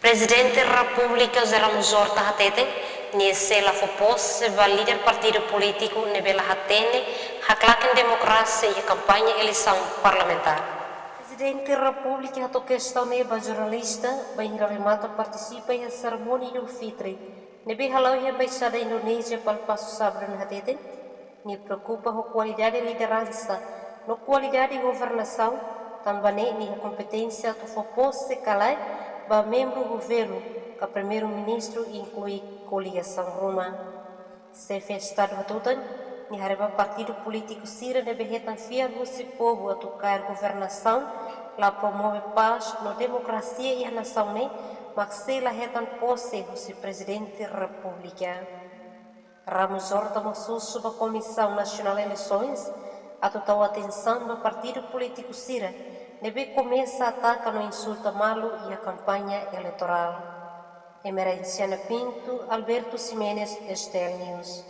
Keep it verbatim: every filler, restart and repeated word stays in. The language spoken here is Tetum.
Prezidente Repúblika José Ramos Horta hateten, nia sei la fó pose ba líder partidu polítiku ne'ebé la hatene haklaken demokrasia iha kampaña eleisaun parlamentár. Prezidente Repúblika hato'o kestaun ne'e ba jornalista bainhira remata partisipa iha serimónia Idul Fitri ne'ebé hala'o iha Embaixada Indonézia, Palasu Sabedon, hateten, nia preokupa ho kualidade lideransa no kualidade governasaun, tanba ne'e nia iha kompeténsia atu fó pose ka lae ba membru governu ka primeiru-ministru, inklui koligasaun ruma. Xefe Estadu hatutan, nia haree ba partidu polítiku sira ne'ebé hetan fiar husi povu atu kaer governasaun, la promove pás no demokrasia iha nasaun ne'e, mak sei la hetan pose husi Prezidente Repúblika. Ramos Horta mós husu ba Komisaun Nasionál Eleisoens atu tau atensaun ba partidu polítiku sira ne'ebé komesa ataka no insulta malu iha kampaña eleitorál. Emerenciana Pinto, Alberto Ximenes, S T L News.